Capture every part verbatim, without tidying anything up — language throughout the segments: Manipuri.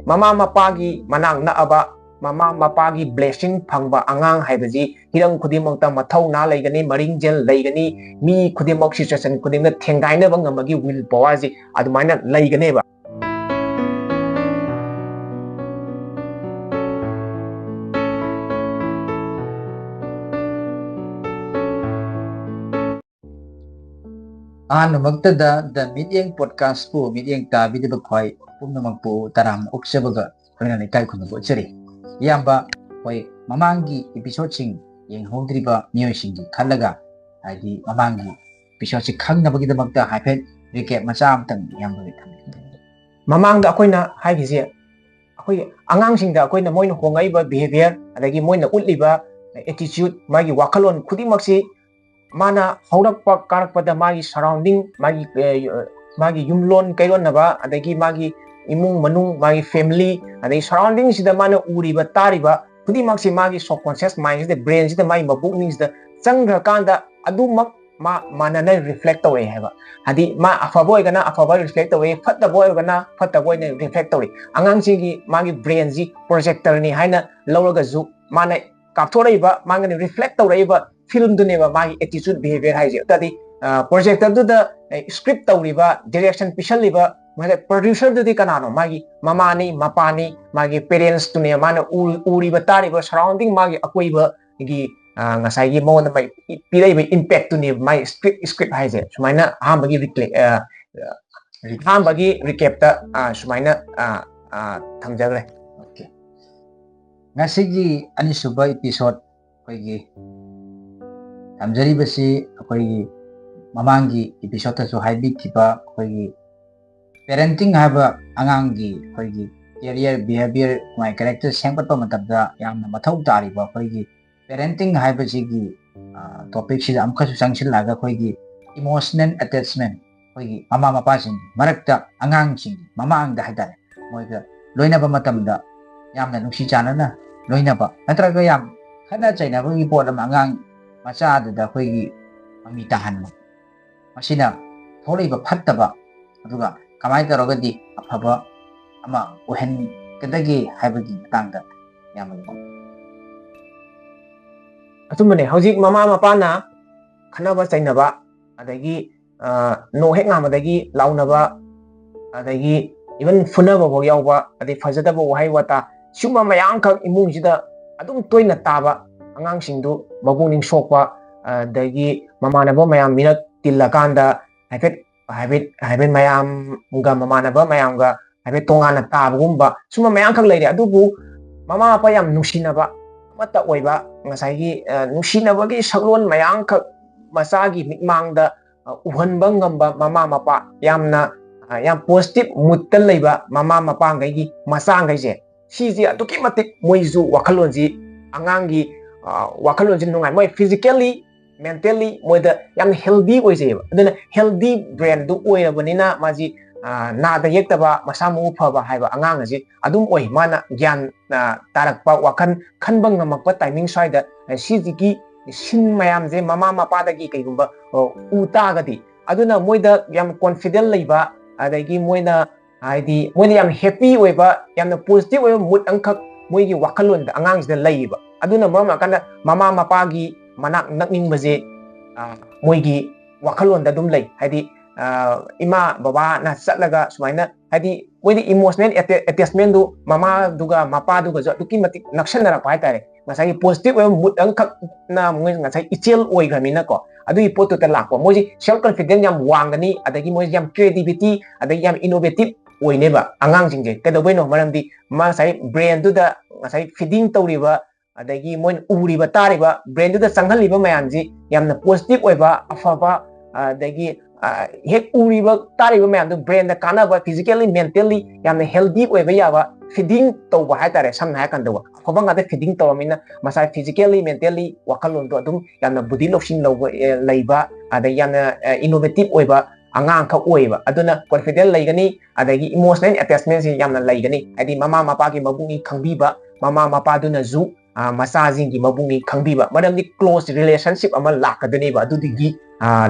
ꯃꯃꯥ ꯃꯄꯥꯒꯤ ꯃꯅꯥꯛ ꯅꯛꯑꯕ, ꯃꯃꯥ ꯃꯄꯥꯒꯤ blessing ꯐꯪꯕ ꯑꯉꯥꯡ ꯍꯥꯏꯕꯁꯤ ꯍꯤꯔꯝ ꯈꯨꯗꯤꯡꯃꯛꯇ ꯃꯊꯧꯅꯥ ꯂꯩꯒꯅꯤ, ꯃꯔꯤꯡꯖꯦꯜ ꯂꯩꯒꯅꯤ, ꯃꯤ ꯈꯨꯗꯤꯡꯃꯛ situation ꯈꯨꯗꯤꯡꯃꯛ ꯊꯦꯡꯒꯥꯏꯅꯕ ꯉꯝꯕꯒꯤ will power ꯁꯤ ꯑꯗꯨꯃꯥꯏꯅ ꯂꯩꯒꯅꯦꯕ꯫ ꯑꯍꯥꯟꯕꯃꯛꯇꯗ The ꯃꯤꯠꯌꯦꯡ Podcast ꯄꯨ ꯃꯤꯠꯌꯦꯡ ꯇꯥꯕꯤꯔꯤꯕ ꯈ꯭ꯋꯥꯏ ꯄꯨꯝꯅꯃꯛꯄꯨ ꯇꯔꯥꯝꯅ ꯑꯣꯛꯆꯕꯒ ꯂꯣꯏꯅꯅ ꯏꯀꯥꯏ ꯈꯨꯝꯅꯕ ꯎꯠꯆꯔꯤ꯫ ꯏꯌꯥꯝꯕ, ꯑꯩꯈꯣꯏ ꯃꯃꯥꯡꯒꯤ episode ꯁꯤꯡ ꯌꯦꯡꯍꯧꯗ꯭ꯔꯤꯕ ꯃꯤꯑꯣꯏꯁꯤꯡꯒꯤ ꯈꯜꯂꯒ, ꯍꯥꯏꯗꯤ ꯃꯃꯥꯡꯒꯤ episode ꯁꯤ ꯈꯪꯅꯕꯒꯤꯗꯃꯛꯇ ꯍꯥꯏꯐꯦꯠ recap ꯃꯆꯥ ꯑꯃꯇꯪ ꯏꯌꯥꯝꯕꯒꯤ ꯊꯝꯕꯤꯌꯨ꯫ ꯃꯃꯥꯡꯗ ꯑꯩꯈꯣꯏꯅ ꯍꯥꯏꯈꯤꯁꯦ, ꯑꯩꯈꯣꯏ ꯑꯉꯥꯡꯁꯤꯡꯗ ꯑꯩꯈꯣꯏꯅ ꯃꯣꯏꯅ ꯍꯣꯡꯉꯛꯏꯕ behaviour, ꯑꯗꯒꯤ ꯃꯣꯏꯅ ꯎꯠꯂꯤꯕ attitude, ꯃꯥꯒꯤ ꯋꯥꯈꯜꯂꯣꯟ ꯈꯨꯗꯤꯡꯃꯛꯁꯤ ꯃꯥꯅ ꯍꯧꯔꯛꯄ ꯀꯥꯔꯛꯄꯗ ꯃꯥꯒꯤ surrounding, ꯃꯥꯒꯤ, ꯑ, ꯃꯥꯒꯤ ꯌꯨꯝꯂꯣꯟ ꯀꯩꯔꯣꯟꯅꯕ, ꯑꯗꯒꯤ ꯃꯥꯒꯤ ꯏꯃꯨꯡ ꯃꯅꯨꯡ, ꯃꯥꯒꯤ family, ꯑꯗꯒꯤ surrounding ꯁꯤꯗ ꯃꯥꯅ ꯎꯔꯤꯕ ꯇꯥꯔꯤꯕ ꯈꯨꯗꯤꯡꯃꯛꯁꯤ ꯃꯥꯒꯤ subconscious mind ꯁꯤꯗ, brain ꯁꯤꯗ, ꯃꯥꯒꯤ ꯃꯕꯨꯛꯅꯤꯡꯁꯤꯗ ꯆꯪꯈ꯭ꯔꯀꯥꯟꯗ ꯑꯗꯨꯃꯛ ꯃꯥ ꯃꯥꯟꯅꯅ reflect ꯇꯧꯔꯛꯑꯦ ꯍꯥꯏꯕ꯫ ꯍꯥꯏꯗꯤ ꯃꯥ ꯑꯐꯕ ꯑꯣꯏꯔꯒꯅ ꯑꯐꯕ reflect ꯇꯧꯔꯛꯏ, ꯐꯠꯇꯕ ꯑꯣꯏꯔꯒꯅ ꯐꯠꯇꯕ ꯑꯣꯏꯅ reflect ꯇꯧꯔꯛꯏ꯫ ꯑꯉꯥꯡꯁꯤꯡꯒꯤ ꯃꯥꯒꯤ brain ꯁꯤ projector ꯅꯤ ꯍꯥꯏꯅ ꯂꯧꯔꯒꯁꯨ, ꯃꯥꯅ ꯀꯥꯞꯊꯣꯔꯛꯏꯕ, ꯃꯥꯒꯤ reflect ꯇꯧꯔꯛꯏꯕ film ꯗꯨꯅꯦꯕ ꯃꯥꯒꯤ attitude behaviour ꯍꯥꯏꯁꯦ꯫ ꯑꯗꯨꯗꯤ, ꯑ, projector ꯗꯨꯗ, ꯑ, script ꯇꯧꯔꯤꯕ, direction ꯄꯤꯁꯜꯂꯤꯕ, ꯃꯥꯁꯦ producer ꯗꯨꯗꯤ ꯀꯅꯥꯅꯣ? ꯃꯥꯒꯤ ꯃꯃꯥꯅꯤ, ꯃꯄꯥꯅꯤ, ꯃꯥꯒꯤ parents ꯇꯨꯅꯦ꯫ ꯃꯥꯅ ꯎ-, ꯎꯔꯤꯕ, ꯇꯥꯔꯤꯕ surrounding, ꯃꯥꯒꯤ ꯑꯀꯣꯏꯕꯒꯤ, ꯑ, ꯉꯁꯥꯏꯒꯤ ꯃꯉꯣꯟꯗ ꯃꯥꯒꯤ ꯄꯤ-, ꯄꯤꯔꯛꯏꯕ impact ꯇꯨꯅꯦꯕ ꯃꯥꯒꯤ script, script ꯍꯥꯏꯁꯦ꯫ ꯁꯨꯃꯥꯏꯅ ꯑꯍꯥꯟꯕꯒꯤ recla-, ꯑ, ꯑꯍꯥꯟꯕꯒꯤ recap ꯇ, ꯑ, ꯁꯨꯃꯥꯏꯅ, ꯑ, ꯑ, ꯊꯝꯖꯈ꯭ꯔꯦ꯫ Okay꯫ ꯉꯁꯤꯒꯤ ꯑꯅꯤꯁꯨꯕ episode ꯑꯩꯈꯣꯏꯒꯤ ꯊꯝꯖꯔꯤꯕꯁꯤ ꯑꯩꯈꯣꯏꯒꯤ ꯃꯃꯥꯡꯒꯤ episode ꯇꯁꯨ ꯍꯥꯏꯕꯤꯈꯤꯕ ꯑꯩꯈꯣꯏꯒꯤ parenting ꯍꯥꯏꯕ ꯑꯉꯥꯡꯒꯤ ꯑꯩꯈꯣꯏꯒꯤ career, behaviour, ꯃꯥꯒꯤ character ꯁꯦꯝꯒꯠꯄ ꯃꯇꯝꯗ ꯌꯥꯝꯅ ꯃꯊꯧ ꯇꯥꯔꯤꯕ ꯑꯩꯈꯣꯏꯒꯤ parenting ꯍꯥꯏꯕꯁꯤꯒꯤ, ꯑ, topic ꯁꯤꯗ ꯑꯃꯨꯛꯀꯁꯨ ꯆꯪꯁꯤꯜꯂꯛꯑꯒ ꯑꯩꯈꯣꯏꯒꯤ emotional attachment, ꯑꯩꯈꯣꯏꯒꯤ ꯃꯃꯥ ꯃꯄꯥꯁꯤꯡ ꯃꯔꯛꯇ ꯑꯉꯥꯡꯁꯤꯡ ꯃꯃꯥꯡꯗ ꯍꯥꯏꯇꯥꯔꯦ, ꯃꯣꯏꯒ ꯂꯣꯏꯅꯕ ꯃꯇꯝꯗ ꯌꯥꯝꯅ ꯅꯨꯡꯁꯤ ꯆꯥꯟꯅꯅ ꯂꯣꯏꯅꯕ, ꯅꯠꯇ꯭ꯔꯒ ꯌꯥꯝ ꯈꯠꯅ ꯆꯩꯅꯕꯒꯤ ꯄꯣꯠ ꯑꯃ ꯑꯉꯥꯡ ꯃꯆꯥꯗꯨꯗ ꯑꯩꯈꯣꯏꯒꯤ ꯃꯃꯤ ꯇꯥꯍꯟꯕ, ꯃꯁꯤꯅ ꯊꯣꯛꯂꯛꯏꯕ ꯐꯠꯇꯕ, ꯑꯗꯨꯒ ꯀꯃꯥꯏꯅ ꯇꯧꯔꯒꯗꯤ ꯑꯐꯕ ꯑꯃ ꯑꯣꯏꯍꯟꯒꯗꯒꯦ ꯍꯥꯏꯕꯒꯤ ꯃꯇꯥꯡꯗ ꯌꯥꯝꯅ ꯑꯆꯨꯝꯕꯅꯦ꯫ ꯍꯧꯖꯤꯛ ꯃꯃꯥ ꯃꯄꯥꯅ ꯈꯠꯅꯕ ꯆꯩꯅꯕ, ꯑꯗꯒꯤ ꯅꯣꯛ ꯍꯦꯛ ꯉꯥꯡꯕꯗꯒꯤ ꯂꯥꯎꯅꯕ, ꯑꯗꯒꯤ ꯏꯚꯟ ꯐꯨꯅꯕ ꯐꯥꯎ ꯌꯥꯎꯕ, ꯑꯗꯩ ꯐꯖꯗꯕ ꯋꯥꯍꯩ ꯋꯥꯇꯥ, ꯁꯤꯒꯨꯝꯕ ꯃꯌꯥꯝꯈꯛ ꯏꯃꯨꯡꯁꯤꯗ ꯑꯗꯨꯝ ꯇꯣꯏꯅ ꯇꯥꯕ, ꯑꯉꯥꯡꯁꯤꯡꯗꯨ ꯃꯄꯨꯛꯅꯤꯡ ꯁꯣꯛꯄ, ꯑꯗꯒꯤ ꯃꯃꯥꯟꯅꯕ ꯃꯌꯥꯝ ꯃꯤꯔꯛ ꯇꯤꯜꯂꯀꯥꯟꯗ ꯍꯥꯏꯐꯦꯠ ꯍꯥꯏꯐꯦꯠ ꯍꯥꯏꯐꯦꯠ ꯃꯌꯥꯝꯒ, ꯃꯃꯥꯟꯅꯕ ꯃꯌꯥꯝꯒ ꯍꯥꯏꯐꯦꯠ ꯇꯣꯉꯥꯟꯅ ꯇꯥꯕꯒꯨꯝꯕ, ꯁꯨꯝꯕ ꯃꯌꯥꯝꯈꯛ ꯂꯩꯔꯦ꯫ ꯑꯗꯨꯕꯨ ꯃꯃꯥ ꯃꯄꯥ ꯌꯥꯝ ꯅꯨꯡꯁꯤꯅꯕ, ꯑꯃꯠꯇ ꯑꯣꯏꯕ, ꯉꯁꯥꯏꯒꯤ ꯅꯨꯡꯁꯤꯅꯕꯒꯤ ꯁꯛꯂꯣꯟ ꯃꯌꯥꯝꯈꯛ ꯃꯆꯥꯒꯤ ꯃꯤꯠꯃꯥꯡꯗ ꯎꯍꯟꯕ ꯉꯝꯕ ꯃꯃꯥ ꯃꯄꯥ, ꯌꯥꯝꯅ ꯌꯥꯝ ꯄꯣꯖꯤꯇꯤꯚ ꯃꯨꯠꯇ ꯂꯩꯕ ꯃꯃꯥ ꯃꯄꯥꯈꯩꯒꯤ ꯃꯆꯥꯈꯩꯁꯦ, ꯁꯤꯁꯦ ꯑꯗꯨꯛꯀꯤ ꯃꯇꯤꯛ ꯃꯣꯏꯁꯨ ꯋꯥꯈꯜꯂꯣꯟꯁꯤ, ꯑꯉꯥꯡꯒꯤ ꯋꯥꯈꯜꯂꯣꯟꯁꯤ ꯅꯨꯡꯉꯥꯏ, ꯃꯣꯏ ꯐꯤꯖꯤꯀꯦꯜꯂꯤ, ꯃꯦꯟꯇꯦꯜꯂꯤ ꯃꯣꯏꯗ ꯌꯥꯝꯅ ꯍꯦꯜꯗꯤ ꯑꯣꯏꯖꯩꯑꯕ꯫ ꯑꯗꯨꯅ ꯍꯦꯜꯗꯤ ꯕ꯭ꯔꯦꯟꯗꯨ ꯑꯣꯏꯔꯕꯅꯤꯅ ꯃꯥꯁꯤ ꯅꯥꯗ ꯌꯦꯛꯇꯕ, ꯃꯁꯥ ꯃꯎ ꯐꯕ ꯍꯥꯏꯕ ꯑꯉꯥꯡ ꯑꯁꯤ ꯑꯗꯨꯝ ꯑꯣꯏ꯫ ꯃꯥꯅ ꯒ꯭ꯌꯥꯟ ꯇꯥꯔꯛꯄ, ꯋꯥꯈꯜ ꯈꯟꯕ ꯉꯝꯃꯛꯄ ꯇꯥꯏꯃꯤꯡ ꯁ꯭ꯋꯥꯏꯗ ꯁꯤꯁꯤꯒꯤ ꯁꯤꯟ ꯃꯌꯥꯝꯁꯦ ꯃꯃꯥ ꯃꯄꯥꯗꯒꯤ ꯀꯩꯒꯨꯝꯕ ꯎ ꯇꯥꯔꯒꯗꯤ, ꯑꯗꯨꯅ ꯃꯣꯏꯗ ꯌꯥꯝ ꯀꯣꯟꯐꯤꯗꯦꯟ ꯂꯩꯕ, ꯑꯗꯒꯤ ꯃꯣꯏꯅ ꯍꯥꯏꯗꯤ ꯃꯣꯏꯅ ꯌꯥꯝ ꯍꯦꯄꯤ ꯑꯣꯏꯕ, ꯌꯥꯝꯅ ꯄꯣꯖꯤꯇꯤꯚ ꯑꯣꯏꯕ ꯃꯨꯠ ꯑꯃꯈꯛ ꯃꯣꯏꯒꯤ ꯋꯥꯈꯜꯂꯣꯟꯗ, ꯑꯉꯥꯡꯁꯤꯗ ꯂꯩꯌꯦꯕ꯫ ꯑꯗꯨꯅ ꯃꯔꯝ ꯑꯣꯏꯔꯀꯥꯟꯗ ꯃꯃꯥ ꯃꯄꯥꯒꯤ ꯃꯅꯥꯛ ꯅꯛꯅꯤꯡꯕꯁꯦ ꯃꯣꯏꯒꯤ ꯋꯥꯈꯜꯂꯣꯟꯗ ꯑꯗꯨꯝ ꯂꯩ꯫ ꯍꯥꯏꯗꯤ ꯏꯃꯥ ꯕꯕꯥꯅ ꯆꯠꯂꯒ ꯁꯨꯃꯥꯏꯅ, ꯍꯥꯏꯗꯤ ꯃꯣꯏꯗꯤ ꯏꯃꯣꯁꯅꯦꯜ ꯑꯦꯇꯦꯆꯃꯦꯟꯗꯨ ꯃꯃꯥꯗꯨꯒ ꯃꯄꯥꯗꯨꯒꯁꯨ ꯑꯗꯨꯛꯀꯤ ꯃꯇꯤꯛ ꯅꯛꯁꯟꯅꯔꯛꯄ ꯍꯥꯏꯇꯥꯔꯦ꯫ ꯉꯁꯥꯏꯒꯤ ꯄꯣꯖꯤꯇꯤꯚ ꯑꯣꯏꯕ ꯃꯨꯠ ꯑꯃꯈꯛꯅ ꯃꯣꯏ ꯉꯁꯥꯏ ꯏꯆꯦꯜ ꯑꯣꯏꯈ꯭ꯔꯕꯅꯤꯅꯀꯣ, ꯑꯗꯨꯒꯤ ꯄꯣꯠꯇꯨꯗ ꯂꯥꯛꯄ ꯃꯣꯏꯁꯤ ꯁꯦꯜꯐ ꯀꯟꯐꯤꯗꯦꯟꯁ ꯌꯥꯝ ꯋꯥꯡꯒꯅꯤ, ꯑꯗꯒꯤ ꯃꯣꯏꯁꯤ ꯌꯥꯝ ꯀ꯭ꯔꯤꯌꯦꯇꯤꯚꯤꯇꯤ, ꯑꯗꯒꯤ ꯌꯥꯝ ꯏꯅꯣꯚꯦꯇꯤꯚ ꯑꯣꯏꯅꯦꯕ꯫ ꯑꯉꯥꯡꯁꯤꯡꯁꯦ ꯀꯩꯗꯧꯕꯩꯅꯣ? ꯃꯔꯝꯗꯤ ꯃꯥ ꯉꯁꯥꯏ ꯕ꯭ꯔꯦꯟꯗꯨꯗ ꯉꯁꯥꯏ ꯐꯤꯗꯤꯡ ꯇꯧꯔꯤꯕ, ꯑꯗꯒꯤ ꯃꯣꯏꯅ ꯎꯔꯤꯕ ꯇꯥꯔꯤꯕ, ꯕ꯭ꯔꯦꯟꯗꯨꯗ ꯆꯪꯍꯜꯂꯤꯕ ꯃꯌꯥꯝꯁꯤ ꯌꯥꯝꯅ ꯄꯣꯖꯤꯇꯤꯚ ꯑꯣꯏꯕ, ꯑꯐꯕ, ꯑꯗꯒꯤ ꯍꯦꯛ ꯎꯔꯤꯕ ꯇꯥꯔꯤꯕ ꯃꯌꯥꯝꯗꯨ ꯕ꯭ꯔꯦꯟꯗ ꯀꯥꯟꯅꯕ, ꯐꯤꯖꯤꯀꯦꯜꯂꯤ ꯃꯦꯟꯇꯦꯜꯂꯤ ꯌꯥꯝꯅ ꯍꯦꯜꯗꯤ ꯑꯣꯏꯕ ꯌꯥꯕ ꯐꯤꯗꯤꯡ ꯇꯧꯕ ꯍꯥꯏꯇꯥꯔꯦ꯫ ꯁꯝꯅ ꯍꯥꯏꯔ ꯀꯥꯟꯗ ꯑꯐꯕ ꯉꯥꯛꯇ ꯐꯤꯗꯤꯡ ꯇꯧꯔꯕꯅꯤꯅ ꯃꯁꯥ ꯐꯤꯖꯤꯀꯦꯜꯂꯤ ꯃꯦꯟꯇꯦꯜꯂꯤ ꯋꯥꯈꯜꯂꯣꯟꯗꯣ ꯑꯗꯨꯝ ꯌꯥꯝꯅ ꯕꯨꯙꯤ ꯂꯧꯁꯤꯡ ꯂꯧꯕ, ꯂꯩꯕ, ꯑꯗꯩ ꯌꯥꯝꯅ ꯏꯅꯣꯚꯦꯇꯤꯚ ꯑꯣꯏꯕ ꯑꯉꯥꯡꯈꯛ ꯑꯣꯏꯌꯦꯕ꯫ ꯑꯗꯨꯅ ꯀꯣꯟꯐꯤꯗꯦꯟ ꯂꯩꯒꯅꯤ, ꯑꯗꯒꯤ ꯏꯃꯣꯁꯅꯦꯜ ꯑꯦꯇꯦꯆꯃꯦꯟꯁꯤ ꯌꯥꯝꯅ ꯂꯩꯒꯅꯤ꯫ ꯍꯥꯏꯗꯤ ꯃꯃꯥ ꯃꯄꯥꯒꯤ ꯃꯕꯨꯛꯅꯤꯡ ꯈꯪꯕꯤꯕ, ꯃꯃꯥ ꯃꯄꯥꯗꯨꯅꯁꯨ ꯃꯆꯥꯁꯤꯡꯒꯤ ꯃꯕꯨꯛꯅꯤꯡ ꯈꯪꯕꯤꯕ, ꯃꯔꯝꯗꯤ ꯀ꯭ꯂꯣꯖ ꯔꯤꯂꯦꯁꯟꯁꯤꯞ ꯑꯃ ꯂꯥꯛꯀꯗꯣꯏꯅꯦꯕ ꯑꯗꯨꯗꯒꯤ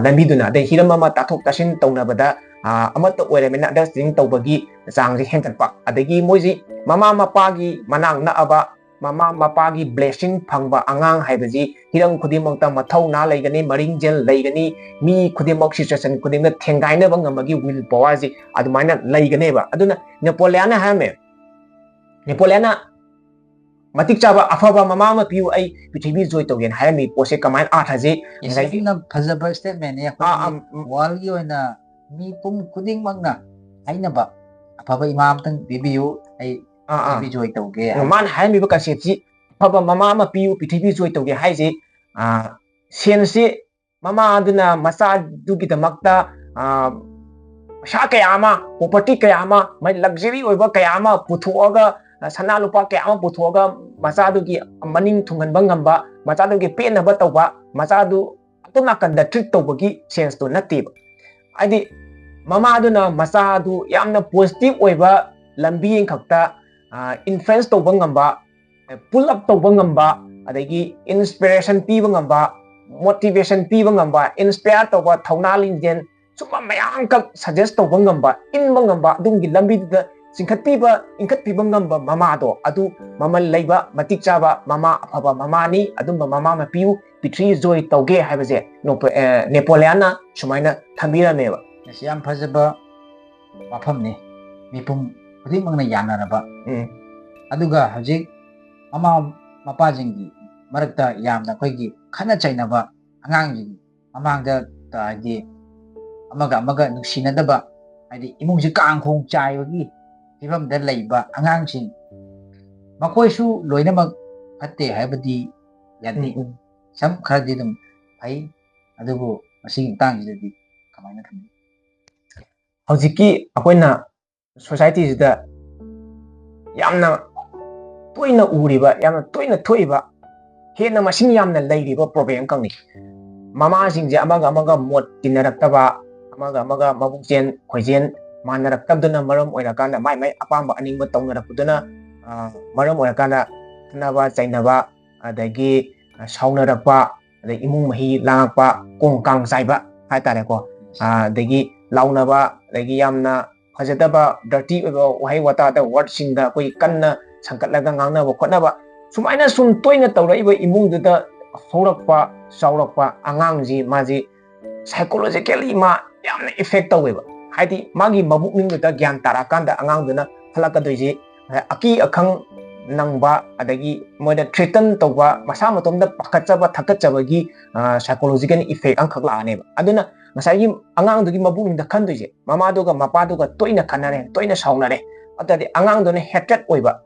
ꯂꯝꯕꯤꯗꯨꯅ꯫ ꯑꯗꯩ ꯍꯤꯔꯝ ꯑꯃ ꯇꯥꯊꯣꯛ ꯇꯥꯁꯤꯟ ꯇꯧꯅꯕꯗ ꯑꯃꯠꯇ ꯑꯣꯏꯔꯕꯅꯤꯅ ꯑꯟꯗꯔꯁ꯭ꯇꯦꯟꯗꯤꯡ ꯇꯧꯕꯒꯤ ꯆꯥꯡꯁꯦ ꯍꯦꯟꯒꯠꯄ, ꯑꯗꯒꯤ ꯃꯣꯏꯁꯤ ꯃꯃꯥ ꯃꯄꯥꯒꯤ ꯃꯅꯥꯛ ꯅꯛꯑꯕ, ꯃꯃꯥ ꯃꯄꯥꯒꯤ ꯕ꯭ꯂꯦꯁꯤꯡ ꯐꯪꯕ ꯑꯉꯥꯡ ꯍꯥꯏꯕꯁꯤ ꯍꯤꯔꯝ ꯈꯨꯗꯤꯡꯃꯛꯇ ꯃꯊꯧꯅꯥ ꯂꯩꯒꯅꯤ, ꯃꯔꯤꯡꯖꯦꯜ ꯂꯩꯒꯅꯤ, ꯃꯤ ꯈꯨꯗꯤꯡꯃꯛ ꯁꯤꯆꯨꯋꯦꯁꯟ ꯈꯨꯗꯤꯡꯃꯛ ꯊꯦꯡꯒꯥꯏꯅꯕ ꯉꯝꯕꯒꯤ ꯋꯤꯜ ꯄꯋꯥꯔꯁꯤ ꯑꯗꯨꯃꯥꯏꯅ ꯂꯩꯒꯅꯦꯕ꯫ ꯑꯗꯨꯅ ꯅꯦꯄꯣꯂꯤꯌꯥꯅ ꯍꯥꯏꯔꯝꯃꯦ, ꯅꯦꯄꯣꯂꯤꯌꯥꯅ ꯃꯇꯤꯛ ꯆꯥꯕ ꯑꯐꯕ ꯃꯃꯥ ꯑꯃ ꯄꯤꯌꯨ, ꯑꯩ ꯄ꯭ꯔꯤꯊꯤꯕꯤ ꯖꯣꯏ ꯇꯧꯒꯦꯅ ꯍꯥꯏꯔꯝꯃꯤ ꯄꯣꯠꯁꯦ ꯀꯃꯥꯏꯅ ꯑꯥꯔꯊꯁꯦ ꯉꯁꯥꯏꯒꯤ ꯌꯥꯝꯅ ꯐꯖꯕ ꯁ꯭ꯇꯦꯠꯃꯦꯟꯅꯤ꯫ ꯑꯥ, ꯑꯩꯈꯣꯏꯒꯤ ꯑꯥ, ꯋꯥꯔꯜꯒꯤ ꯑꯣꯏꯅ ꯃꯤꯄꯨꯝ ꯈꯨꯗꯤꯡꯃꯛꯅ ꯍꯥꯏꯅꯕ ꯑꯐꯕ ꯏꯃꯥ ꯑꯃꯇꯪ ꯄꯤꯕꯤꯌꯨ, ꯑꯩ ꯑꯥ, ꯑꯥ꯫ ꯄ꯭ꯔꯤꯊꯤꯕꯤ ꯖꯣꯏ ꯇꯧꯒꯦ ꯑꯗꯣ ꯍꯥꯏꯕ꯫ ꯃꯥꯅ ꯍꯥꯏꯔꯝꯃꯤꯕ ꯀꯟꯁꯦꯞꯁꯤ ꯑꯐꯕ ꯃꯃꯥ ꯑꯃ ꯄꯤꯌꯨ, ꯄ꯭ꯔꯤꯊꯤꯕꯤ ꯖꯣꯏ ꯇꯧꯒꯦ ꯍꯥꯏꯁꯦ, ꯑꯥ, ꯁꯦꯟꯁꯁꯤ ꯃꯃꯥ ꯑꯗꯨꯅ ꯃꯆꯥꯗꯨꯒꯤꯗꯃꯛꯇ, ꯑꯥ, ꯄꯩꯁꯥ ꯀꯌꯥ ꯑꯃ, ꯄ꯭ꯔꯣꯄꯔꯇꯤ ꯀꯌꯥ ꯑꯃ, ꯃꯥꯏ ꯂꯛꯖꯔꯤ ꯑꯣꯏꯕ ꯀꯌꯥ ꯑꯃ ꯄꯨꯊꯣꯛꯑꯒ, ꯑ, ꯁꯅꯥ ꯂꯨꯄꯥ ꯀꯌꯥ ꯑꯃ ꯄꯨꯊꯣꯛꯑꯒ ꯃꯆꯥꯗꯨꯒꯤ ꯃꯅꯤꯡ ꯊꯨꯡꯍꯟꯕ ꯉꯝꯕ, ꯃꯆꯥꯗꯨꯒꯤ ꯄꯦꯟꯅꯕ ꯇꯧꯕ, ꯃꯆꯥꯗꯨ ꯑꯗꯣꯝ ꯅꯥꯀꯟꯗ ꯇ꯭ꯔꯤꯠ ꯇꯧꯕꯒꯤ ꯁꯦꯟꯁꯇꯣ ꯅꯠꯇꯦꯕ꯫ ꯍꯥꯏꯗꯤ ꯃꯃꯥꯗꯨꯅ ꯃꯆꯥꯗꯨ ꯌꯥꯝꯅ ꯄꯣꯖꯤꯇꯤꯚ ꯑꯣꯏꯕ ꯂꯝꯕꯤ ꯑꯃꯈꯛꯇ, ꯑ, ꯏꯟꯐ꯭ꯂꯨꯌꯦꯟꯁ ꯇꯧꯕ ꯉꯝꯕ, ꯄꯨꯜ ꯑꯞ ꯇꯧꯕ ꯉꯝꯕ, ꯑꯗꯒꯤ ꯏꯟꯁꯄꯤꯔꯦꯁꯟ ꯄꯤꯕ ꯉꯝꯕ, ꯃꯣꯇꯤꯚꯦꯁꯟ ꯄꯤꯕ ꯉꯝꯕ, ꯏꯟꯁꯄꯤꯌꯔ ꯇꯧꯕ, ꯊꯧꯅꯥ ꯂꯤꯡꯖꯦꯜ, ꯁꯨꯝꯕ ꯃꯌꯥꯝ ꯑꯃꯈꯛ ꯁꯖꯦꯁ ꯇꯧꯕ ꯉꯝꯕ, ꯏꯟꯕ ꯉꯝꯕ, ꯑꯗꯨꯝꯒꯤ ꯂꯝꯕꯤꯗꯨꯗ ꯆꯤꯡꯈꯠꯄꯤꯕ, ꯏꯟꯈꯠꯄꯤꯕ ꯉꯝꯕ ꯃꯃꯥꯗꯣ, ꯑꯗꯨ ꯃꯃꯜ ꯂꯩꯕ, ꯃꯇꯤꯛ ꯆꯥꯕ ꯃꯃꯥ, ꯑꯐꯕ ꯃꯃꯥꯅꯤ꯫ ꯑꯗꯨꯝꯕ ꯃꯃꯥ ꯑꯃ ꯄꯤꯌꯨ, ꯄ꯭ꯔꯤꯊꯤꯕꯤ ꯖꯣꯏ ꯇꯧꯒꯦ ꯍꯥꯏꯕꯁꯦ ꯅꯣꯄ-, ꯑꯦ, ꯅꯦꯄꯣꯂꯤꯌꯥꯟꯅ ꯁꯨꯃꯥꯏꯅ ꯊꯝꯕꯤꯔꯝꯃꯦꯕ꯫ ꯑꯁꯤ ꯌꯥꯝ ꯐꯖꯕ ꯋꯥꯐꯝꯅꯤ, ꯃꯤꯄꯨꯝ ꯈꯨꯗꯤꯡꯃꯛꯅ ꯌꯥꯅꯔꯕ꯫ ꯎꯝ꯫ ꯑꯗꯨꯒ ꯍꯧꯖꯤꯛ ꯃꯃꯥ ꯃꯄꯥꯁꯤꯡꯒꯤ ꯃꯔꯛꯇ ꯌꯥꯝꯅ ꯑꯩꯈꯣꯏꯒꯤ ꯈꯠꯅ ꯆꯩꯅꯕ, ꯑꯉꯥꯡꯁꯤꯡ ꯃꯃꯥꯡꯗ, ꯍꯥꯏꯗꯤ, ꯑꯃꯒ ꯑꯃꯒ ꯅꯨꯡꯁꯤꯅꯗꯕ, ꯍꯥꯏꯗꯤ, ꯏꯃꯨꯡꯁꯤ ꯀꯥꯡꯈꯣꯡ ꯆꯥꯏꯕꯒꯤ ꯐꯤꯕꯝꯗ ꯂꯩꯕ ꯑꯉꯥꯡꯁꯤꯡ, ꯃꯈꯣꯏꯁꯨ ꯂꯣꯏꯅꯃꯛ ꯐꯠꯇꯦ ꯍꯥꯏꯕꯗꯤ ꯌꯥꯗꯦ꯫ ꯎꯝ, ꯎꯝ꯫ ꯁꯝ ꯈꯔꯗꯤ ꯑꯗꯨꯝ ꯐꯩ, ꯑꯗꯨꯕꯨ ꯃꯁꯤꯒꯤ ꯃꯇꯥꯡꯁꯤꯗꯗꯤ ꯀꯃꯥꯏꯅ ꯊꯝꯕꯤ? ꯍꯧꯖꯤꯛꯀꯤ ꯑꯩꯈꯣꯏꯅ ꯁꯣꯁꯥꯏꯇꯤꯁꯤꯗ ꯌꯥꯝꯅ ꯇꯣꯏꯅ ꯎꯔꯤꯕ, ꯌꯥꯝꯅ ꯇꯣꯏꯅ ꯊꯣꯛꯏꯕ, ꯍꯦꯟꯅ ꯃꯁꯤꯡ ꯌꯥꯝꯅ ꯂꯩꯔꯤꯕ ꯄ꯭ꯔꯣꯕ꯭ꯂꯦꯝ ꯑꯃꯈꯛꯅꯤ꯫ ꯃꯃꯥꯁꯤꯡꯁꯦ ꯑꯃꯒ ꯑꯃꯒ ꯃꯣꯠ ꯇꯤꯟꯅꯔꯛꯇꯕ, ꯑꯃꯒ ꯑꯃꯒ ꯃꯕꯨꯛꯆꯦꯟ ꯈꯣꯏꯖꯦꯟ ꯃꯥꯟꯅꯔꯛꯇꯕꯗꯨꯅ ꯃꯔꯝ ꯑꯣꯏꯔꯀꯥꯟꯗ, ꯃꯥꯏ ꯃꯥꯏ ꯑꯄꯥꯝꯕ ꯑꯅꯤꯡꯕ ꯇꯧꯅꯔꯛꯄꯗꯨꯅ, ꯑ, ꯃꯔꯝ ꯑꯣꯏꯔꯀꯥꯟꯗ ꯈꯠꯅꯕ ꯆꯩꯅꯕ, ꯑꯗꯒꯤ, ꯑ, ꯁꯥꯎꯅꯔꯛꯄ, ꯑꯗꯩ ꯏꯃꯨꯡ ꯃꯍꯤ ꯂꯥꯡꯉꯛꯄ, ꯀꯣꯡ ꯀꯥꯡ ꯆꯥꯏꯕ ꯍꯥꯏꯇꯥꯔꯦꯀꯣ꯫ ꯑ, ꯑꯗꯒꯤ ꯂꯥꯎꯅꯕ, ꯑꯗꯒꯤ ꯌꯥꯝꯅ ꯐꯖꯗꯕ ꯗꯔꯇꯤ ꯑꯣꯏꯕ ꯋꯥꯍꯩ ꯋꯥꯇꯥꯗ ꯋꯥꯔꯗꯁꯤꯡꯗ ꯑꯩꯈꯣꯏ ꯀꯟꯅ ꯁꯪꯀꯠꯂꯒ ꯉꯥꯡꯅꯕ ꯈꯣꯠꯅꯕ, ꯁꯨꯃꯥꯏꯅ ꯁꯨꯝ ꯇꯣꯏꯅ ꯇꯧꯔꯛꯏꯕ ꯏꯃꯨꯡꯗꯨꯗ ꯍꯧꯔꯛꯄ ꯆꯥꯎꯔꯛꯄ ꯑꯉꯥꯡꯁꯤ ꯃꯥꯁꯤ psychologically ꯃꯥ ꯌꯥꯝꯅ effect ꯇꯧꯋꯦꯕ꯫ ꯍꯥꯏꯗꯤ ꯃꯥꯒꯤ ꯃꯕꯨꯛꯅꯤꯡꯗꯨꯗ ꯒ꯭ꯌꯥꯟ ꯇꯥꯔꯛꯑꯀꯥꯟꯗ ꯑꯉꯥꯡꯗꯨꯅ ꯈꯜꯂꯛꯀꯗꯣꯏꯁꯤ ꯑꯀꯤ ꯑꯈꯪ ꯅꯪꯕ, ꯑꯗꯒꯤ ꯃꯣꯏꯗ threaten ꯇꯧꯕ, ꯃꯁꯥ ꯃꯇꯣꯝꯗ ꯄꯥꯈꯠꯆꯕ ꯊꯛꯀꯠꯆꯕꯒꯤ psychological effect ꯑꯃꯈꯛ ꯂꯥꯛꯑꯅꯦꯕ꯫ ꯑꯗꯨꯅ ꯉꯁꯥꯏꯒꯤ ꯑꯉꯥꯡꯗꯨꯒꯤ ꯃꯕꯨꯛꯅꯤꯡꯗ ꯈꯟꯗꯣꯏꯁꯦ, ꯃꯃꯥꯗꯨꯒ ꯃꯄꯥꯗꯨꯒ ꯇꯣꯏꯅ ꯈꯟꯅꯔꯦ, ꯇꯣꯏꯅ ꯁꯥꯎꯅꯔꯦ, ꯑꯗꯨꯗꯤ ꯑꯉꯥꯡꯗꯨꯅ hatred ꯑꯣꯏꯕ,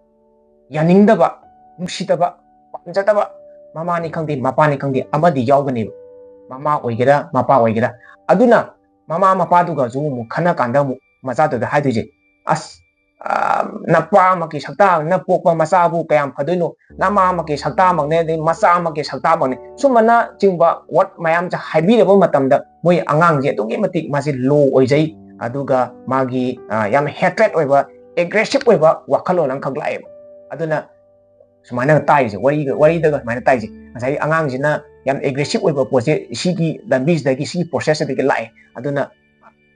ꯌꯥꯅꯤꯡꯗꯕ, ꯅꯨꯡꯁꯤꯗꯕ, ꯄꯥꯝꯖꯗꯕ, ꯃꯃꯥꯅꯤ ꯈꯪꯗꯦ ꯃꯄꯥꯅꯤ ꯈꯪꯗꯦ ꯑꯃꯗꯤ ꯌꯥꯎꯒꯅꯦꯕ, ꯃꯃꯥ ꯑꯣꯏꯒꯦꯔꯥ ꯃꯄꯥ ꯑꯣꯏꯒꯦꯔꯥ꯫ ꯑꯗꯨꯅ ꯃꯃꯥ ꯃꯄꯥꯗꯨꯒꯁꯨ ꯑꯃꯨꯛ ꯈꯟꯅ ꯀꯥꯟꯗ ꯑꯃꯨꯛ ꯃꯆꯥꯗꯨꯗ ꯍꯥꯏꯗꯣꯏꯁꯦ, ꯑꯁ, ꯅꯄꯥꯃꯛꯀꯤ ꯁꯛꯇꯥꯛꯅ ꯄꯣꯛꯄ ꯃꯆꯥꯕꯨ ꯀꯌꯥꯝ ꯐꯗꯣꯏꯅꯣ, ꯅꯃꯥꯃꯛꯀꯤ ꯁꯛꯇꯥꯃꯛꯅꯦ, ꯑꯗꯩ ꯃꯆꯥꯃꯛꯀꯤ ꯁꯛꯇꯥꯃꯛꯅꯦ, ꯁꯨꯝꯕꯅ ꯆꯤꯡꯕ ꯋꯥꯔꯗ ꯃꯌꯥꯝꯁꯦ ꯍꯥꯏꯕꯤꯔꯕ ꯃꯇꯝꯗ ꯃꯣꯏ ꯑꯉꯥꯡꯁꯦ ꯑꯗꯨꯛꯀꯤ ꯃꯇꯤꯛ ꯃꯥꯁꯦ ꯂꯣ ꯑꯣꯏꯖꯩ꯫ ꯑꯗꯨꯒ ꯃꯥꯒꯤ ꯌꯥꯝ hatred ꯑꯣꯏꯕ, ꯑꯦꯒ꯭ꯔꯦꯁꯤꯞ ꯑꯣꯏꯕ ꯋꯥꯈꯜꯂꯣꯟ ꯑꯃꯈꯛ ꯂꯥꯛꯑꯦꯕ꯫ ꯑꯗꯨꯅ ꯁꯨꯃꯥꯏꯅ ꯇꯥꯏꯁꯦ, ꯋꯥꯔꯤꯒ ꯋꯥꯔꯤꯗꯒ ꯁꯨꯃꯥꯏꯅ ꯇꯥꯏꯁꯦ, ꯉꯁꯥꯏꯒꯤ ꯑꯉꯥꯡꯁꯤꯅ ꯌꯥꯝ ꯑꯦꯒ꯭ꯔꯦꯁꯤꯞ ꯑꯣꯏꯕ ꯄꯣꯠꯁꯦ ꯁꯤꯒꯤ ꯂꯝꯕꯤꯁꯤꯗꯒꯤ, ꯁꯤꯒꯤ ꯄ꯭ꯔꯣꯁꯦꯁ ꯑꯗꯒꯤ ꯂꯥꯛꯑꯦ꯫ ꯑꯗꯨꯅ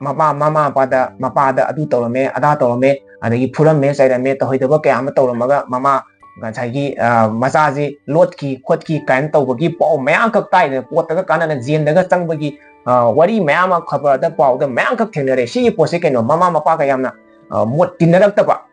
ꯃꯃꯥ ꯃꯃꯥ ꯃꯄꯥꯗ, ꯃꯄꯥꯗ ꯑꯗꯨ ꯇꯧꯔꯝꯃꯦ, ꯑꯗꯥ ꯇꯧꯔꯝꯃꯦ, ꯑꯗꯒꯤ ꯐꯨꯔꯝꯃꯦ, ꯆꯩꯔꯝꯃꯦ, ꯇꯧꯍꯩꯗꯕ ꯀꯌꯥ ꯑꯃ ꯇꯧꯔꯝꯃꯒ ꯃꯃꯥ ꯉꯁꯥꯏꯒꯤ ꯃꯆꯥꯁꯤ ꯂꯣꯠꯈꯤ ꯈꯣꯠꯈꯤ ꯀꯥꯏꯅ ꯇꯧꯕꯒꯤ ꯄꯥꯎ ꯃꯌꯥꯝꯈꯛ ꯇꯥꯏꯗꯅ, ꯀꯣꯔꯠꯇꯒ ꯀꯥꯟꯅꯅ ꯖꯦꯜꯗꯒ ꯆꯪꯕꯒꯤ ꯋꯥꯔꯤ ꯃꯌꯥꯝ ꯑꯃ ꯈꯕꯔꯗ ꯄꯥꯎꯗ ꯃꯌꯥꯝꯈꯛ ꯊꯦꯡꯅꯔꯦ꯫ ꯁꯤꯒꯤ ꯄꯣꯠꯁꯦ ꯀꯩꯅꯣ, ꯃꯃꯥ ꯃꯄꯥꯒ ꯌꯥꯝꯅ ꯃꯣꯠ ꯇꯤꯟꯅꯔꯛꯇꯕ,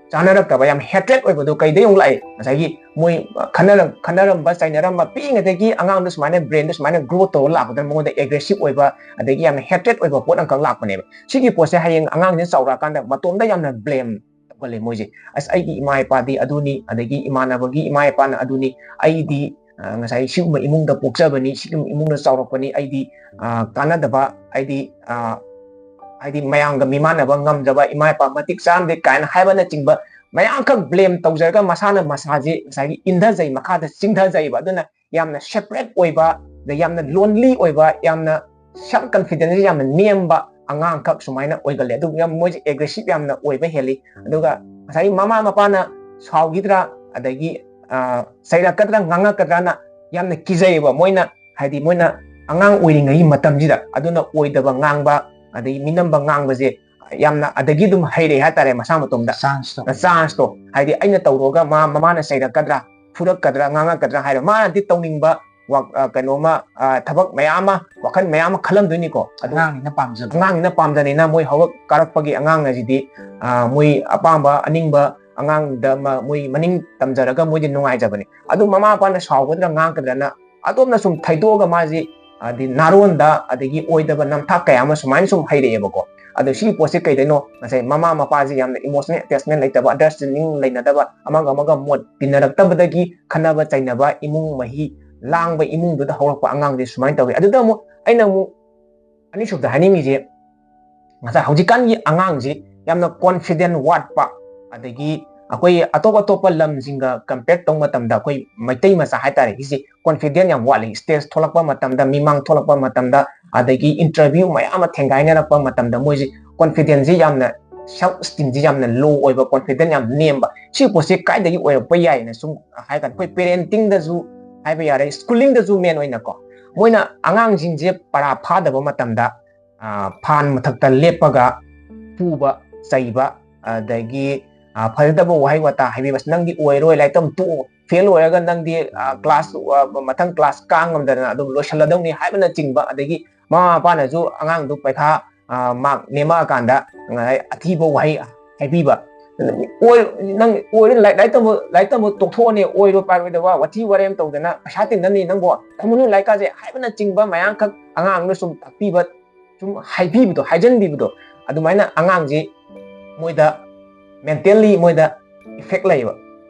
ꯆꯥꯅꯔꯛꯇꯕ, ꯌꯥꯝ hatred ꯑꯣꯏꯕꯗꯣ ꯀꯩꯗꯩ ꯑꯃꯨꯛ ꯂꯥꯛꯏ? ꯉꯁꯥꯏꯒꯤ ꯃꯣꯏ ꯈꯟꯅꯔꯝꯕ ꯆꯩꯅꯔꯝꯕ ꯄꯤꯛꯏꯉꯩꯗꯒꯤ ꯑꯉꯥꯡꯗ ꯁꯨꯃꯥꯏꯅ ꯕ꯭ꯔꯦꯟꯗ ꯁꯨꯃꯥꯏꯅ ꯒ꯭ꯔꯣ ꯇꯧꯔ ꯂꯥꯛꯄꯗꯨꯅ ꯃꯉꯣꯟꯗ ꯑꯦꯒ꯭ꯔꯦꯁꯤꯞ ꯑꯣꯏꯕ, ꯑꯗꯒꯤ ꯌꯥꯝꯅ hatred ꯑꯣꯏꯕ ꯄꯣꯠ ꯑꯃꯈꯛ ꯂꯥꯛꯄꯅꯦꯕ꯫ ꯁꯤꯒꯤ ꯄꯣꯠꯁꯦ ꯍꯌꯦꯡ ꯑꯉꯥꯡꯁꯤꯅ ꯆꯥꯎꯔꯛꯑꯀꯥꯟꯗ ꯃꯇꯣꯝꯗ ꯌꯥꯝꯅ ꯕ꯭ꯂꯦꯝ ꯇꯧꯒꯜꯂꯦ ꯃꯣꯏꯁꯦ꯫ ꯑꯁ, ꯑꯩꯒꯤ ꯏꯃꯥ ꯏꯄꯥꯗꯤ ꯑꯗꯨꯅꯤ, ꯑꯗꯒꯤ ꯏꯃꯥꯟꯅꯕꯒꯤ ꯏꯃꯥ ꯏꯄꯥꯅ ꯑꯗꯨꯅꯤ, ꯑꯩꯗꯤ ꯉꯁꯥꯏ ꯁꯤꯒꯨꯝꯕ ꯏꯃꯨꯡꯗ ꯄꯣꯛꯆꯕꯅꯤ, ꯁꯤꯒꯨꯝꯕ ꯏꯃꯨꯡꯗ ꯆꯥꯎꯔꯛꯄꯅꯤ, ꯑꯩꯗꯤ ꯀꯥꯟꯅꯗꯕ, ꯑꯩꯗꯤ ꯍꯥꯏꯗꯤ ꯃꯌꯥꯝꯒ ꯃꯤꯃꯥꯟꯅꯕ ꯉꯝꯗ꯭ꯔꯕ, ꯏꯃꯥ ꯏꯄꯥ ꯃꯇꯤꯛ ꯆꯥꯔꯝꯗꯦ ꯀꯥꯏꯅ ꯍꯥꯏꯕꯅꯆꯤꯡꯕ ꯃꯌꯥꯝꯈꯛ ꯕ꯭ꯂꯦꯝ ꯇꯧꯖꯔꯒ ꯃꯁꯥꯅ ꯃꯁꯥꯁꯦ ꯉꯁꯥꯏꯒꯤ ꯏꯟꯊꯖꯩ, ꯃꯈꯥꯗ ꯆꯤꯡꯊꯖꯩꯕ꯫ ꯑꯗꯨꯅ ꯌꯥꯝꯅ ꯁꯦꯄꯔꯦꯠ ꯑꯣꯏꯕ, ꯑꯗ ꯌꯥꯝꯅ ꯂꯣꯟꯂꯤ ꯑꯣꯏꯕ, ꯌꯥꯝꯅ ꯁꯦꯜꯐ ꯀꯟꯐꯤꯗꯦꯟꯁ ꯌꯥꯝꯅ ꯅꯦꯝꯕ ꯑꯉꯥꯡꯈꯛ ꯁꯨꯃꯥꯏꯅ ꯑꯣꯏꯒꯜꯂꯦ꯫ ꯑꯗꯨꯒ ꯌꯥꯝ ꯃꯣꯏꯁꯦ ꯑꯦꯒ꯭ꯔꯦꯁꯤꯞ ꯌꯥꯝꯅ ꯑꯣꯏꯕ ꯍꯦꯜꯂꯤ꯫ ꯑꯗꯨꯒ ꯉꯁꯥꯏꯒꯤ ꯃꯃꯥ ꯃꯄꯥꯅ ꯁꯥꯎꯈꯤꯗ꯭ꯔꯥ, ꯑꯗꯒꯤ ꯆꯩꯔꯛꯀꯗ꯭ꯔꯥ, ꯉꯥꯡꯉꯛꯀꯗ꯭ꯔꯥꯅ ꯌꯥꯝꯅ ꯀꯤꯖꯩꯌꯦꯕ꯫ ꯃꯣꯏꯅ, ꯍꯥꯏꯗꯤ ꯃꯣꯏꯅ ꯑꯉꯥꯡ ꯑꯣꯏꯔꯤꯉꯩꯒꯤ ꯃꯇꯝꯁꯤꯗ ꯑꯗꯨꯅ ꯑꯣꯏꯗꯕ ꯉꯥꯡꯕ, ꯑꯗꯒꯤ ꯃꯤꯅꯝꯕ ꯉꯥꯡꯕꯁꯦ ꯌꯥꯝꯅ ꯑꯗꯒꯤ ꯑꯗꯨꯝ ꯍꯩꯔꯛꯑꯦ ꯍꯥꯏꯇꯥꯔꯦ, ꯃꯁꯥ ꯃꯇꯣꯝꯗ꯫ ꯆꯥꯟꯁꯇꯣ ꯆꯥꯟꯁꯇꯣ ꯍꯥꯏꯗꯤ ꯑꯩꯅ ꯇꯧꯔꯨꯔꯒ ꯃꯥ ꯃꯃꯥꯅ ꯆꯩꯔꯛꯀꯗ꯭ꯔꯥ, ꯐꯨꯔꯛꯀꯗ꯭ꯔꯥ, ꯉꯥꯡꯉꯛꯀꯗ꯭ꯔꯥ ꯍꯥꯏꯔꯣ, ꯃꯥꯅꯗꯤ ꯇꯧꯅꯤꯡꯕ ꯋꯥ- ꯑ, ꯀꯩꯅꯣꯝꯃ, ꯑ, ꯊꯕꯛ ꯃꯌꯥꯝ ꯑꯃ, ꯋꯥꯈꯜ ꯃꯌꯥꯝ ꯑꯃ ꯈꯜꯂꯝꯗꯣꯏꯅꯤꯀꯣ꯫ ꯑꯗꯨ ꯑꯉꯥꯡꯅꯤꯅ ꯄꯥꯝꯖꯕ ꯑꯉꯥꯡꯅꯤꯅ ꯄꯥꯝꯖꯅꯤꯅ ꯃꯣꯏ ꯍꯧꯔꯛ ꯀꯥꯔꯛꯄꯒꯤ ꯑꯉꯥꯡ ꯑꯁꯤꯗꯤ, ꯑ, ꯃꯣꯏ ꯑꯄꯥꯝꯕ ꯑꯅꯤꯡꯕ ꯑꯉꯥꯡꯗ ꯃ- ꯃꯣꯏ ꯃꯅꯤꯡ ꯇꯝꯖꯔꯒ ꯃꯣꯏꯗꯤ ꯅꯨꯡꯉꯥꯏꯖꯕꯅꯤ꯫ ꯑꯗꯨ ꯃꯃꯥ ꯃꯄꯥꯅ ꯁꯥꯎꯒꯗ꯭ꯔꯥ ꯉꯥꯡꯒꯗ꯭ꯔꯅ ꯑꯗꯣꯝꯅ ꯁꯨꯝ ꯊꯩꯗꯣꯛꯑꯒ ꯃꯥꯁꯤ ꯍꯥꯏꯗꯤ ꯅꯥꯔꯣꯟꯗ ꯑꯗꯒꯤ ꯑꯣꯏꯗꯕ ꯅꯝꯊꯥꯛ ꯀꯌꯥ ꯑꯃ ꯁꯨꯃꯥꯏꯅ ꯁꯨꯝ ꯍꯩꯔꯛꯑꯦꯕꯀꯣ꯫ ꯑꯗꯣ ꯁꯤꯒꯤ ꯄꯣꯠꯁꯦ ꯀꯩꯗꯩꯅꯣ? ꯉꯁꯥꯏ ꯃꯃꯥ ꯃꯄꯥꯁꯤ ꯌꯥꯝꯅ emotional attachment ꯂꯩꯇꯕ, understanding ꯂꯩꯅꯗꯕ, ꯑꯃꯒ ꯑꯃꯒ ꯃꯣꯠ ꯇꯤꯟꯅꯔꯛꯇꯕꯗꯒꯤ ꯈꯠꯅꯕ ꯆꯩꯅꯕ, ꯏꯃꯨꯡ ꯃꯍꯤ ꯂꯥꯡꯕ, ꯏꯃꯨꯡꯗꯨꯗ ꯍꯧꯔꯛꯄ ꯑꯉꯥꯡꯁꯦ ꯁꯨꯃꯥꯏꯅ ꯇꯧꯋꯤ꯫ ꯑꯗꯨꯗ ꯑꯃꯨꯛ ꯑꯩꯅ ꯑꯃꯨꯛ ꯑꯅꯤꯁꯨꯕꯗ ꯍꯥꯏꯅꯤꯡꯉꯤꯁꯦ, ꯉꯁꯥꯏ ꯍꯧꯖꯤꯛꯀꯥꯟꯒꯤ ꯑꯉꯥꯡꯁꯤ ꯌꯥꯝꯅ confident ꯋꯥꯠꯄ, ꯑꯗꯒꯤ ꯑꯩꯈꯣꯏ ꯑꯇꯣꯞ ꯑꯇꯣꯞꯄ ꯂꯝꯁꯤꯡꯒ compare ꯇꯧꯕ ꯃꯇꯝꯗ ꯑꯩꯈꯣꯏ ꯃꯩꯇꯩ ꯃꯆꯥ ꯍꯥꯏꯇꯥꯔꯦ, ꯁꯤꯁꯦ confident ꯌꯥꯝ ꯋꯥꯠꯂꯤ꯫ Stage ꯊꯣꯛꯂꯛꯄ ꯃꯇꯝꯗ, ꯃꯤꯃꯥꯡ ꯊꯣꯛꯂꯛꯄ ꯃꯇꯝꯗ, ꯑꯗꯒꯤ interview ꯃꯌꯥꯝ ꯑꯃ ꯊꯦꯡꯒꯥꯏꯅꯔꯛꯄ ꯃꯇꯝꯗ ꯃꯣꯏꯁꯤ confidence ꯁꯤ ꯌꯥꯝꯅ, self esteem ꯁꯤ ꯌꯥꯝꯅ low ꯑꯣꯏꯕ, confidence ꯌꯥꯝ ꯅꯦꯝꯕ, ꯁꯤ ꯄꯣꯠꯁꯤ ꯀꯥꯏꯗꯒꯤ ꯑꯣꯏꯔꯛꯄ ꯌꯥꯏꯅ ꯁꯨꯝ ꯍꯥꯏꯔꯀꯥꯟꯗ ꯑꯩꯈꯣꯏ parenting ꯗꯁꯨ ꯍꯥꯏꯕ ꯌꯥꯔꯦ, schooling ꯗꯁꯨ main ꯑꯣꯏꯅꯀꯣ, ꯃꯣꯏꯅ ꯑꯉꯥꯡꯁꯤꯡꯁꯦ ꯄꯔꯥ ꯐꯥꯗꯕ ꯃꯇꯝꯗ, ꯑ, ꯐꯥꯟ ꯃꯊꯛꯇ ꯂꯦꯞꯄꯒ ꯐꯨꯕ, ꯆꯩꯕ, ꯑꯗꯒꯤ, ꯑ, ꯐꯖꯗꯕ ꯋꯥꯍꯩ ꯋꯥꯇꯥ ꯍꯥꯏꯕꯤꯕ, "ꯅꯪꯗꯤ ꯑꯣꯏꯔꯣꯏ, ꯂꯥꯏꯔꯤꯛ ꯇꯝ ꯇꯣꯛꯑꯣ, ꯐꯦꯜ ꯑꯣꯏꯔꯒ ꯅꯪꯗꯤ, ꯑ, ꯀ꯭ꯂꯥꯁ, ꯑ, ꯃꯊꯪ ꯀ꯭ꯂꯥꯁ ꯀꯥ ꯉꯝꯗꯗꯅ ꯑꯗꯨꯝ ꯂꯣꯏꯁꯜꯂꯗꯧꯅꯤ" ꯍꯥꯏꯕꯅꯆꯤꯡꯕ, ꯑꯗꯒꯤ ꯃꯃꯥ ꯃꯄꯥꯅꯁꯨ ꯑꯉꯥꯡꯗꯨ ꯄꯩꯈꯥ, ꯑ, ꯃꯥꯔꯛ ꯅꯦꯝꯃꯛꯑꯀꯥꯟꯗ, ꯑ, ꯑꯊꯤꯕ ꯋꯥꯍꯩ ꯍꯥꯏꯕꯤꯕ, "ꯑꯣꯏ, ꯅꯪ ꯑꯣꯏꯔꯣꯏ, ꯂꯥꯏꯔꯤꯛ, ꯂꯥꯏꯔꯤꯛ ꯇꯝꯕ, ꯂꯥꯏꯔꯤꯛ ꯇꯝꯕ ꯇꯣꯛꯊꯣꯛꯑꯅꯤ, ꯑꯣꯏꯔꯣꯏ ꯄꯥꯔꯣꯏꯗꯕ, ꯋꯥꯊꯤ ꯋꯥꯔꯦꯝ ꯇꯧꯗꯅ ꯄꯩꯁꯥ ꯇꯤꯡꯅꯅꯤ ꯅꯪꯕꯨ, ꯊꯝꯃꯨꯅꯨ ꯂꯥꯏꯔꯤꯛꯀꯥꯁꯦ" ꯍꯥꯏꯕꯅꯆꯤꯡꯕ ꯃꯌꯥꯝꯈꯛ ꯑꯉꯥꯡꯗ ꯁꯨꯝ ꯇꯥꯛꯄꯤꯕ, ꯁꯨꯝ ꯍꯥꯏꯕꯤꯕꯗꯣ, ꯍꯥꯏꯖꯟꯕꯤꯕꯗꯣ, ꯑꯗꯨꯃꯥꯏꯅ ꯑꯉꯥꯡꯁꯤ ꯃꯣꯏꯗ mentally ꯃꯣꯏꯗ effect ꯂꯩꯌꯦꯕ꯫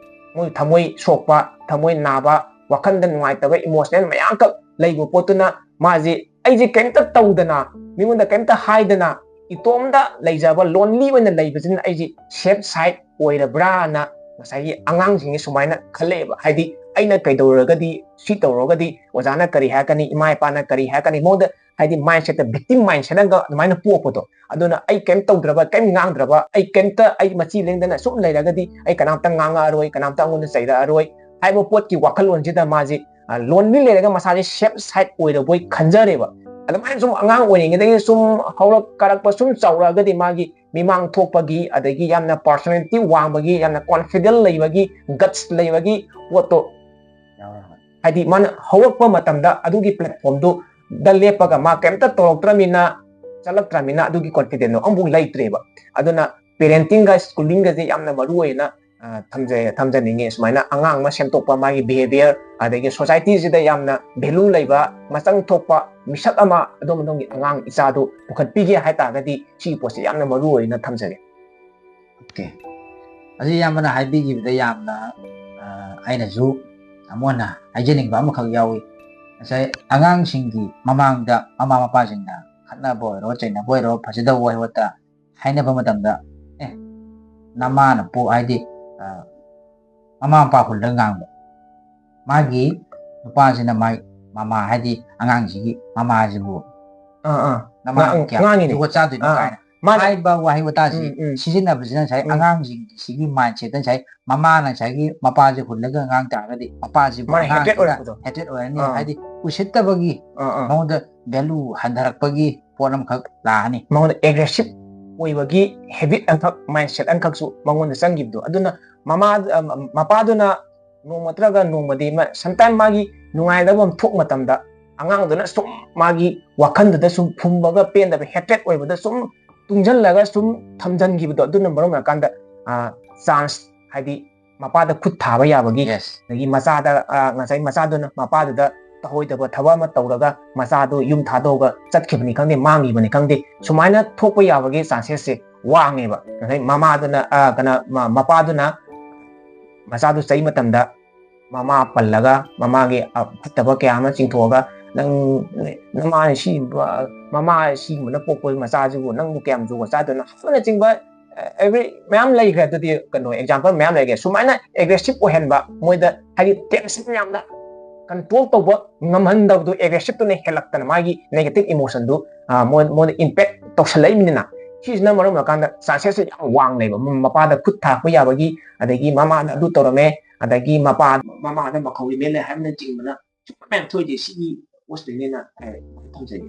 ꯃꯣꯏ ꯊꯃꯣꯏ ꯁꯣꯛꯄ, ꯊꯃꯣꯏ ꯅꯥꯕ, ꯋꯥꯈꯜꯗ ꯅꯨꯡꯉꯥꯏꯇꯕ, emotional ꯃꯌꯥꯝꯈꯛ ꯂꯩꯕ ꯄꯣꯠꯇꯨꯅ ꯃꯥꯁꯤ, "ꯑꯩꯁꯦ ꯀꯩꯝꯇ ꯇꯧꯗꯅ, ꯃꯤꯉꯣꯟꯗ ꯀꯩꯝꯇ ꯍꯥꯏꯗꯅ, ꯏꯇꯣꯝꯗ ꯂꯩꯖꯕ, lonely ꯑꯣꯏꯅ ꯂꯩꯕꯁꯤꯅ ꯑꯩꯁꯦ safe side ꯑꯣꯏꯔꯕ꯭ꯔꯥꯅ" ꯉꯁꯥꯏꯒꯤ ꯑꯉꯥꯡꯁꯤꯡꯁꯦ ꯁꯨꯃꯥꯏꯅ ꯈꯜꯂꯛꯑꯦꯕ꯫ ꯍꯥꯏꯗꯤ, "ꯑꯩꯅ ꯀꯩꯗꯧꯔꯒꯗꯤ, ꯁꯤ ꯇꯧꯔꯒꯗꯤ ꯑꯣꯖꯥꯅ ꯀꯔꯤ ꯍꯥꯏꯔꯛꯀꯅꯤ, ꯏꯃꯥ ꯏꯄꯥꯅ ꯀꯔꯤ ꯍꯥꯏꯔꯛꯀꯅꯤ?" ꯃꯉꯣꯟꯗ ꯍꯥꯏꯗꯤ mindset ꯇ victim mindset ꯑꯃꯒ ꯑꯗꯨꯃꯥꯏꯅ ꯄꯣꯛꯄꯗꯣ꯫ ꯑꯗꯨꯅ ꯑꯩ ꯀꯩꯝ ꯇꯧꯗ꯭ꯔꯕ, ꯀꯩꯝ ꯉꯥꯡꯗ꯭ꯔꯕ, ꯑꯩ ꯀꯩꯝꯇ, ꯑꯩ ꯃꯆꯤ ꯂꯦꯡꯗꯅ ꯁꯨꯝ ꯂꯩꯔꯒꯗꯤ ꯑꯩ ꯀꯅꯥꯝꯇ ꯉꯥꯡꯉꯛꯑꯔꯣꯏ, ꯀꯅꯥꯝꯇ ꯑꯩꯉꯣꯟꯗ ꯆꯩꯔꯛꯑꯔꯣꯏ ꯍꯥꯏꯕ ꯄꯣꯠꯀꯤ ꯋꯥꯈꯜꯂꯣꯟꯁꯤꯗ ꯃꯥꯁꯤ ꯂꯣꯟꯂꯤ ꯂꯩꯔꯒ ꯃꯁꯥꯁꯦ ꯁꯦꯐ ꯁꯥꯏꯠ ꯑꯣꯏꯔꯕꯣꯏ ꯈꯟꯖꯔꯦꯕ꯫ ꯑꯗꯨꯃꯥꯏꯅ ꯁꯨꯝ ꯑꯉꯥꯡ ꯑꯣꯏꯔꯤꯉꯩꯗꯒꯤ ꯁꯨꯝ ꯍꯧꯔꯛ ꯀꯥꯔꯛꯄ ꯁꯨꯝ ꯆꯥꯎꯔꯛꯑꯒꯗꯤ ꯃꯥꯒꯤ ꯃꯤꯃꯥꯡ ꯊꯣꯛꯄꯒꯤ, ꯑꯗꯒꯤ ꯌꯥꯝꯅ ꯄꯥꯔꯁꯣꯅꯦꯂꯤꯇꯤ ꯋꯥꯡꯕꯒꯤ, ꯌꯥꯝꯅ ꯀꯣꯟꯐꯤꯗꯦꯟ ꯂꯩꯕꯒꯤ, ꯒꯠꯁ ꯂꯩꯕꯒꯤ ꯄꯣꯠꯇꯣ, ꯍꯥꯏꯗꯤ ꯃꯥꯅ ꯍꯧꯔꯛꯄ ꯃꯇꯝꯗ ꯑꯗꯨꯒꯤ ꯄ꯭ꯂꯦꯠꯐꯣꯝꯗꯨꯗ ꯂꯦꯞꯄꯒ ꯃꯥ ꯀꯩꯝꯇ ꯇꯧꯔꯛꯇ꯭ꯔꯃꯤꯅ, ꯆꯠꯂꯛꯇ꯭ꯔꯃꯤꯅ ꯑꯗꯨꯒꯤ ꯀꯣꯟꯐꯤꯗꯦꯟꯗꯣ ꯑꯃꯨꯛ ꯂꯩꯇ꯭ꯔꯦꯕ꯫ ꯑꯗꯨꯅ ꯄꯦꯔꯦꯟꯇꯤꯡꯒ ꯁ꯭ꯀꯨꯂꯤꯡꯒꯁꯦ ꯌꯥꯝꯅ ꯃꯔꯨ ꯑꯣꯏꯅ ꯊꯝꯖ-, ꯊꯝꯖꯅꯤꯡꯉꯦ꯫ ꯁꯨꯃꯥꯏꯅ ꯑꯉꯥꯡ ꯑꯃ ꯁꯦꯝꯗꯣꯛꯄ, ꯃꯥꯒꯤ ꯕꯤꯍꯦꯕꯤꯌꯔ, ꯑꯗꯒꯤ ꯁꯣꯁꯥꯏꯇꯤꯁꯤꯗ ꯌꯥꯝꯅ ꯚꯦꯂꯨ ꯂꯩꯕ, ꯃꯆꯪ ꯊꯣꯛꯄ ꯃꯤꯁꯛ ꯑꯃ ꯑꯗꯣꯝ ꯑꯗꯣꯝꯒꯤ ꯑꯉꯥꯡ ꯏꯆꯥꯗꯨ ꯄꯨꯈꯠꯄꯤꯒꯦ ꯍꯥꯏ ꯇꯥꯔꯒꯗꯤ ꯁꯤꯒꯤ ꯄꯣꯠꯁꯦ ꯌꯥꯝꯅ ꯃꯔꯨ ꯑꯣꯏꯅ ꯊꯝꯖꯒꯦ꯫ ꯑꯣꯀꯦ꯫ ꯑꯁꯤ ꯏꯌꯥꯝꯕꯅ ꯍꯥꯏꯕꯤꯈꯤꯕꯗ ꯌꯥꯝꯅ, ꯑ, ꯑꯩꯅꯁꯨ ꯑꯃꯨꯛ ꯍꯟꯅ ꯍꯥꯏꯖꯅꯤꯡꯕ ꯑꯃꯈꯛ ꯌꯥꯎꯏ꯫ ꯉꯁꯥꯏ ꯑꯉꯥꯡꯁꯤꯡꯒꯤ ꯃꯃꯥꯡꯗ ꯃꯃꯥ ꯃꯄꯥꯁꯤꯡꯅ ꯈꯠꯅꯕ ꯑꯣꯏꯔꯣ, ꯆꯩꯅꯕ ꯑꯣꯏꯔꯣ, ꯐꯖꯗꯕ ꯋꯥꯍꯩ ꯋꯥꯇꯥ ꯍꯥꯏꯅꯕ ꯃꯇꯝꯗ, "ꯑꯦ, ꯅꯃꯥꯅ ꯄꯣ-," ꯍꯥꯏꯗꯤ, ꯑ, ꯃꯃꯥ ꯃꯄꯥ ꯍꯨꯜꯂꯒ ꯉꯥꯡꯕ꯫ ꯃꯥꯒꯤ ꯅꯨꯄꯥꯁꯤꯅ ꯃꯥꯏ ꯃꯃꯥ, ꯍꯥꯏꯗꯤ ꯑꯉꯥꯡꯁꯤꯒꯤ ꯃꯃꯥꯁꯤꯕꯨ, ꯑꯥ ꯑꯥ "ꯅꯃꯥ ꯉꯥꯡ-, ꯀꯌꯥ ꯉꯥꯡꯉꯤꯅꯦ꯫ ꯖꯨꯒꯣꯠ ꯆꯥꯗꯣꯏꯅꯣ?" ꯑꯥ, ꯀꯥꯏꯅ ꯃꯥꯅ ꯍꯥꯏꯕ ꯋꯥꯍꯩ ꯋꯥꯇꯥꯁꯤ ꯎꯝ, ꯎꯝ꯫ ꯁꯤꯖꯤꯟꯅꯕꯁꯤꯅ ꯉꯁꯥꯏ ꯎꯝ꯫ ꯑꯉꯥꯡꯁꯤꯡꯁꯤꯒꯤ ꯃꯥꯏꯟꯁꯦꯠꯇ ꯉꯁꯥꯏ ꯃꯃꯥꯅ ꯉꯁꯥꯏꯒꯤ ꯃꯄꯥꯁꯦ ꯍꯨꯜꯂꯒ ꯉꯥꯡ ꯇꯥꯔꯒꯗꯤ ꯃꯄꯥꯁꯤꯕꯨ ꯃꯥꯅ ꯍꯦꯇ꯭ꯔꯦꯠ ꯑꯉꯥꯡꯁꯤꯗ ꯑꯣꯏꯔꯛꯄꯗꯣ꯫ ꯍꯦꯇ꯭ꯔꯦꯠ ꯑꯣꯏꯔꯅꯤ꯫ ꯑꯥ꯫ ꯍꯥꯏꯗꯤ ꯎꯁꯤꯠꯇꯕꯒꯤ, ꯑꯥ, ꯑꯥ꯫ ꯃꯉꯣꯟꯗ ꯚꯦꯂꯨ ꯍꯟꯊꯔꯛꯄꯒꯤ ꯄꯣꯠ ꯑꯃꯈꯛ ꯂꯥꯛꯑꯅꯤ꯫ ꯃꯉꯣꯟꯗ ꯑꯦꯒ꯭ꯔꯦꯁꯤꯞ ꯑꯣꯏꯕꯒꯤ ꯍꯦꯕꯤꯠ ꯑꯃꯈꯛ, ꯃꯥꯏꯟꯁꯦꯠ ꯑꯃꯈꯛꯁꯨ ꯃꯉꯣꯟꯗ ꯆꯪꯈꯤꯕꯗꯣ꯫ ꯑꯗꯨꯅ ꯃꯃꯥ, ꯑ, ꯃꯄꯥꯗꯨꯅ ꯅꯣꯡꯃ ꯅꯠꯇ꯭ꯔꯒ ꯅꯣꯡꯃꯗꯤ ꯃ-, ꯁꯝꯇꯥꯏꯝ ꯃꯥꯒꯤ ꯅꯨꯡꯉꯥꯏꯗꯕ ꯑꯃ ꯊꯣꯛ ꯃꯇꯝꯗ ꯑꯉꯥꯡꯗꯨꯅ ꯁꯨꯝ ꯃꯥꯒꯤ ꯋꯥꯈꯜꯗꯨꯗ ꯁꯨꯝ ꯐꯨꯝꯕꯒ ꯄꯦꯟꯗꯕ ꯍꯦꯇ꯭ꯔꯦꯠ ꯑꯣꯏꯕꯗ ꯁꯨꯝ ꯇꯨꯡꯁꯤꯜꯂꯒ ꯁꯨꯝ ꯊꯝꯖꯤꯟꯈꯤꯕꯗꯣ, ꯑꯗꯨꯅ ꯃꯔꯝ ꯑꯣꯏꯔꯀꯥꯟꯗ, ꯑ, ꯆꯥꯟꯁ, ꯍꯥꯏꯗꯤ ꯃꯄꯥꯗ ꯈꯨꯠ ꯊꯥꯕ ꯌꯥꯕꯒꯤ, Yes. ꯑꯗꯒꯤ ꯃꯆꯥꯗ, ꯑ, ꯉꯁꯥꯏ ꯃꯆꯥꯗꯨꯅ ꯃꯄꯥꯗꯨꯗ ꯇꯧꯍꯣꯏꯗꯕ ꯊꯕꯛ ꯑꯃ ꯇꯧꯔꯒ ꯃꯆꯥꯗꯨ ꯌꯨꯝ ꯊꯥꯗꯣꯛꯑꯒ ꯆꯠꯈꯤꯕꯅꯤ ꯈꯪꯗꯦ, ꯃꯥꯡꯈꯤꯕꯅꯤ ꯈꯪꯗꯦ, ꯁꯨꯃꯥꯏꯅ ꯊꯣꯛꯄ ꯌꯥꯕꯒꯤ ꯆꯥꯟꯁꯦꯁꯁꯦ ꯋꯥꯡꯉꯦꯕ꯫ ꯉꯁꯥꯏ ꯃꯃꯥꯗꯨꯅ, ꯑ, ꯀꯩꯅꯣ, ꯃ-, ꯃꯄꯥꯗꯨꯅ ꯃꯆꯥꯗꯨ ꯆꯩ ꯃꯇꯝꯗ ꯃꯃꯥ ꯄꯜꯂꯒ ꯃꯃꯥꯒꯤ, ꯑ, ꯐꯠꯇꯕ ꯀꯌꯥ ꯑꯃ ꯆꯤꯡꯊꯣꯛꯑꯒ, "ꯅꯪ, ꯅꯃꯥ ꯁꯤ, ꯃꯃꯥ ꯁꯤꯒꯨꯝꯕꯅ ꯄꯣꯛꯄ ꯃꯆꯥꯁꯤꯕꯨ ꯅꯪꯕꯨ ꯀꯌꯥꯝ ꯖꯨꯒꯣꯠ ꯆꯥꯗꯣꯏꯅꯣ?" ꯍꯥꯏꯕꯅꯆꯤꯡꯕ, ꯑ, ꯑꯦꯕ꯭ꯔꯤ ꯃꯌꯥꯝ ꯂꯩꯈ꯭ꯔꯦ꯫ ꯑꯗꯨꯗꯤ ꯀꯩꯅꯣ, ꯑꯦꯛꯖꯥꯝꯄꯜ ꯃꯌꯥꯝ ꯂꯩꯈ꯭ꯔꯦ꯫ ꯁꯨꯃꯥꯏꯅ ꯑꯦꯒ꯭ꯔꯦꯁꯤꯞ ꯑꯣꯏꯍꯟꯕ, ꯃꯣꯏꯗ ꯍꯥꯏꯗꯤ ꯇꯦꯟꯁꯟ ꯌꯥꯝꯅ ꯀꯟꯇ꯭ꯔꯣꯜ ꯇꯧꯕ ꯉꯝꯍꯟꯗꯕꯗꯣ, ꯑꯦꯒ꯭ꯔꯦꯁꯤꯞꯇꯨꯅ ꯍꯦꯜꯂꯛꯇꯅ ꯃꯥꯒꯤ ꯅꯦꯒꯦꯇꯤꯞ ꯏꯃꯣꯁꯟꯗꯨ, ꯑ, ꯃꯣꯏ-, ꯃꯣꯏꯗ ꯏꯝꯄꯦꯛ ꯇꯧꯁꯜꯂꯛꯏꯕꯅꯤꯅ, ꯁꯤꯁꯤꯅ ꯃꯔꯝ ꯑꯣꯏꯔꯀꯥꯟꯗ ꯆꯥꯟꯁꯦꯁꯁꯦ ꯌꯥꯝ ꯋꯥꯡ ꯂꯩꯕ꯫ ꯃ-, ꯃꯄꯥꯗ ꯈꯨꯠ ꯊꯥꯔꯛꯄ ꯌꯥꯕꯒꯤ, ꯑꯗꯒꯤ ꯃꯃꯥꯅ ꯑꯗꯨ ꯇꯧꯔꯝꯃꯦ, ꯑꯗꯒꯤ ꯃꯄꯥ ꯃꯃꯥꯗ ꯃꯈꯧꯔꯤ ꯃꯦꯠꯂꯦ ꯍꯥꯏꯕꯅꯆꯤꯡꯕꯅ ꯁꯨꯝꯕ ꯃꯌꯥꯝ ꯊꯣꯛꯏꯁꯦ, ꯁꯤꯒꯤ ꯋꯥꯁꯇꯨꯅꯦꯅ ꯊꯝꯖꯒꯦ꯫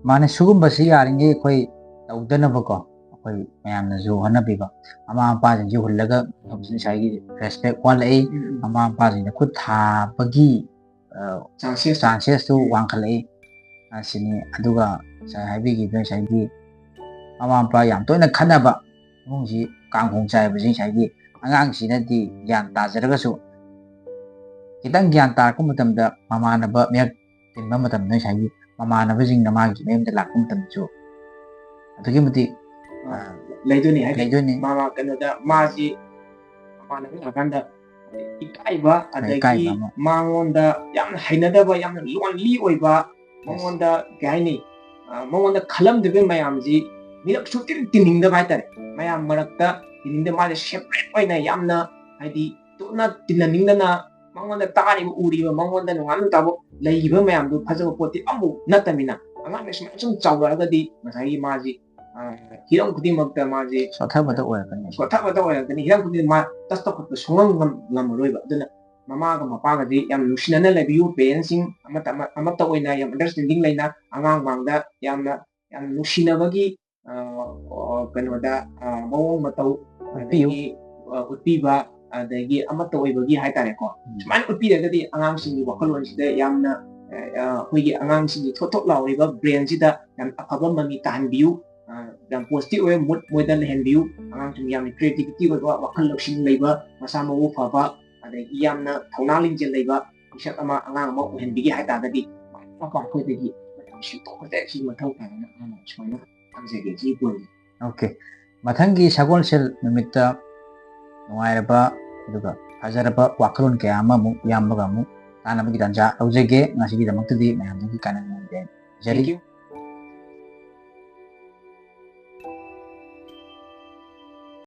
ꯃꯥꯅꯦ, ꯁꯤꯒꯨꯝꯕꯁꯤ ꯌꯥꯔꯤꯉꯩ ꯑꯩꯈꯣꯏ ꯇꯧꯗꯅꯕꯀꯣ, ꯑꯩꯈꯣꯏ ꯃꯌꯥꯝꯅꯁꯨ ꯍꯣꯠꯅꯕꯤꯕ꯫ ꯃꯃꯥ ꯃꯄꯥꯁꯤꯡꯁꯤ ꯍꯨꯜꯂꯒ ꯉꯁꯥꯏꯒꯤ ꯔꯦꯁꯄꯦꯛ ꯋꯥꯠꯂꯛꯏ꯫ ꯃꯃꯥ ꯃꯄꯥꯁꯤꯡꯅ ꯈꯨꯠ ꯊꯥꯕꯒꯤ ꯆꯥꯟꯁꯦꯁ ꯆꯥꯟꯁꯦꯁꯇꯨ ꯋꯥꯡꯈꯠꯂꯛꯏ ꯑꯁꯤꯅꯤ꯫ ꯑꯗꯨꯒ ꯉꯁꯥꯏ ꯍꯥꯏꯕꯤꯈꯤꯕ ꯉꯁꯥꯏꯒꯤ ꯃꯃꯥ ꯃꯄꯥ ꯌꯥꯝ ꯇꯣꯏꯅ ꯈꯠꯅꯕ ꯏꯃꯨꯡꯁꯤ, ꯀꯥꯡꯈꯣꯡ ꯆꯥꯏꯕꯁꯤ ꯉꯁꯥꯏꯒꯤ ꯑꯉꯥꯡꯁꯤꯅꯗꯤ ꯒ꯭ꯌꯥꯟ ꯇꯥꯖꯔꯒꯁꯨ, ꯈꯤꯇꯪ ꯒ꯭ꯌꯥꯟ ꯇꯥꯔꯛꯄ ꯃꯇꯝꯗ ꯃꯃꯥꯟꯅꯕ ꯃꯌꯥꯝ ꯇꯤꯟꯕ ꯃꯇꯝꯗ ꯉꯁꯥꯏꯒꯤ ꯃꯃꯥꯟꯅꯕꯁꯤꯡꯅ ꯃꯥꯒꯤ ꯃꯌꯨꯝꯗ ꯂꯥꯛꯄ ꯃꯇꯝꯗꯁꯨ ꯑꯗꯨꯛꯀꯤ ꯃꯇꯤꯛ ꯂꯩꯗꯣꯏꯅꯤ ꯍꯥꯏꯗꯤ ꯂꯩꯗꯣꯏꯅꯤ꯫ ꯃꯃꯥ ꯀꯩꯅꯣꯗ ꯃꯥꯁꯤ ꯃꯃꯥꯟꯅꯕ ꯂꯥꯛꯀꯥꯟꯗ ꯏꯀꯥꯏꯕ, ꯑꯗꯒꯤ ꯏꯀꯥꯏꯕ ꯑꯃ꯫ ꯃꯉꯣꯟꯗ ꯌꯥꯝꯅ ꯍꯩꯅꯗꯕ, ꯌꯥꯝꯅ ꯂꯣꯟꯂꯤ ꯑꯣꯏꯕ, ꯃꯉꯣꯟꯗ ꯀꯩ ꯍꯥꯏꯅꯤ, ꯑ, ꯃꯉꯣꯟꯗ ꯈꯜꯂꯝꯗꯕ ꯃꯌꯥꯝꯁꯤ ꯃꯤꯔꯛ ꯁꯨꯡꯇꯤꯟ ꯇꯤꯟꯅꯤꯡꯗꯕ ꯍꯥꯏꯇꯥꯔꯦ꯫ ꯃꯌꯥꯝ ꯃꯔꯛꯇ ꯇꯤꯟꯅꯤꯡꯗꯕ, ꯃꯥꯁꯦ ꯁꯦꯄꯔꯦꯠ ꯑꯣꯏꯅ ꯌꯥꯝꯅ ꯍꯥꯏꯗꯤ ꯇꯣꯠꯅ ꯇꯤꯟꯅꯅꯤꯡꯗꯅ ꯃꯉꯣꯟꯗ ꯇꯥꯔꯤꯕ ꯎꯔꯤꯕ ꯃꯉꯣꯟꯗ ꯅꯣꯡꯉꯥꯟꯕ ꯇꯥꯕ ꯂꯩꯔꯤꯕ ꯃꯌꯥꯝꯗꯨ ꯐꯖꯕ ꯄꯣꯠꯇꯤ ꯑꯃꯐꯥꯎ ꯅꯠꯇꯕꯅꯤꯅ, ꯑꯉꯥꯡꯅ ꯁꯨꯃꯥꯏꯅ ꯁꯨꯝ ꯆꯥꯎꯔꯛꯑꯒꯗꯤ ꯉꯁꯥꯏꯒꯤ ꯃꯥꯁꯤ ꯑ, ꯍꯤꯔꯝ ꯈꯨꯗꯤꯡꯃꯛꯇ ꯃꯥꯁꯦ ꯁꯣꯠꯊꯕꯗ ꯑꯣꯏꯔꯛꯀꯅꯤ꯫ ꯁꯣꯠꯊꯕꯗ ꯑꯣꯏꯔꯛꯀꯅꯤ꯫ ꯍꯤꯔꯝ ꯈꯨꯗꯤꯡꯃꯛ ꯃꯥ ꯇꯁ ꯇꯧꯈꯠꯄ ꯁꯨꯡꯉꯝ ꯉꯝ- ꯉꯝꯃꯔꯣꯏꯕ꯫ ꯑꯗꯨꯅ ꯃꯃꯥꯒ ꯃꯄꯥꯒꯗꯤ ꯌꯥꯝ ꯅꯨꯡꯁꯤꯅꯅ ꯂꯩꯕꯤꯌꯨ꯫ ꯄꯦꯔꯦꯟꯁꯁꯤꯡ ꯑꯃꯠꯇ ꯑꯃ- ꯑꯃꯠꯇ ꯑꯣꯏꯅ ꯌꯥꯝ ꯑꯟꯗꯔꯁꯇꯦꯟꯗꯤꯡ ꯂꯩꯅ ꯑꯉꯥꯡ ꯃꯥꯡꯗ ꯌꯥꯝꯅ ꯌꯥꯝ ꯅꯨꯡꯁꯤꯅꯕꯒꯤ ꯑ, ꯑ, ꯀꯩꯅꯣꯗ ꯑ, ꯃꯑꯣꯡ ꯃꯇꯧ ꯎꯠꯄꯤꯌꯨ꯫ ꯑꯗꯒꯤ ꯑ, ꯎꯠꯄꯤꯕ, ꯑꯗꯒꯤ ꯑꯃꯠꯇ ꯑꯣꯏꯕꯒꯤ ꯍꯥꯏꯇꯥꯔꯦꯀꯣ꯫ ꯎꯝ꯫ ꯁꯨꯃꯥꯏꯅ ꯎꯠꯄꯤꯔꯒꯗꯤ ꯑꯉꯥꯡꯁꯤꯡꯒꯤ ꯋꯥꯈꯜꯂꯣꯟꯁꯤꯗ ꯌꯥꯝꯅ ꯑ, ꯑ, ꯑꯩꯈꯣꯏꯒꯤ ꯑꯉꯥꯡꯁꯤꯡꯒꯤ ꯊꯣꯠ ꯊꯣꯠ ꯂꯥꯎꯔꯤꯕ ꯕ꯭ꯔꯦꯟꯁꯤꯗ ꯌꯥꯝ ꯑꯐꯕ ꯃꯃꯤ ꯇꯥꯍꯟꯕꯤꯌꯨ꯫ ꯑ, ꯌꯥꯝ ꯄꯣꯖꯤꯇꯤꯚ ꯑꯣꯏꯕ ꯃꯨꯠ ꯃꯣꯏꯗ ꯂꯩꯍꯟꯕꯤꯌꯨ꯫ ꯑꯉꯥꯡꯁꯤꯡ ꯌꯥꯝꯅ ꯀ꯭ꯔꯤꯌꯦꯇꯤꯚꯤꯇꯤ ꯑꯣꯏꯕ, ꯋꯥꯈꯜ ꯂꯧꯁꯤꯡ ꯂꯩꯕ, ꯃꯁꯥ ꯃꯎ ꯐꯕ, ꯑꯗꯒꯤ ꯌꯥꯝꯅ ꯊꯧꯅꯥ ꯂꯤꯡꯖꯦꯜ ꯂꯩꯕ ꯃꯤꯁꯛ ꯑꯃ, ꯑꯉꯥꯡ ꯑꯃ ꯑꯣꯏꯍꯟꯕꯤꯒꯦ ꯍꯥꯏ ꯇꯥꯔꯒꯗꯤ, ꯃꯄꯥ ꯑꯩꯈꯣꯏꯗꯒꯤ ꯃꯌꯥꯝ ꯁꯦꯝꯗꯣꯛꯄꯁꯦ ꯁꯤ ꯃꯊꯧ ꯇꯥꯏꯅ ꯑꯩꯅ ꯁꯨꯃꯥꯏꯅ ꯊꯝꯖꯒꯦ ꯁꯤꯒꯤ ꯄꯣꯏꯟꯁꯦ꯫ ꯑꯣꯀꯦ, ꯃꯊꯪꯒꯤ ꯁꯒꯣꯜꯁꯦꯜ ꯅꯨꯃꯤꯠꯇ ꯅꯨꯡꯉꯥꯏꯔꯕ ꯑꯗꯨꯒ ꯐꯖꯔꯕ ꯋꯥꯈꯜꯂꯣꯟ ꯀꯌꯥ ꯑꯃꯃꯨꯛ ꯏꯌꯥꯝꯕꯒ ꯑꯃꯨꯛ ꯇꯥꯟꯅꯕꯒꯤ ꯇꯥꯟꯖꯥ ꯂꯧꯖꯒꯦ꯫ ꯉꯁꯤꯒꯤꯗꯃꯛꯇꯗꯤ ꯃꯌꯥꯝꯗꯒꯤ ꯀꯥꯏꯅ ꯅꯨꯡꯉꯥꯏꯖꯔꯤ꯫ Thank you꯫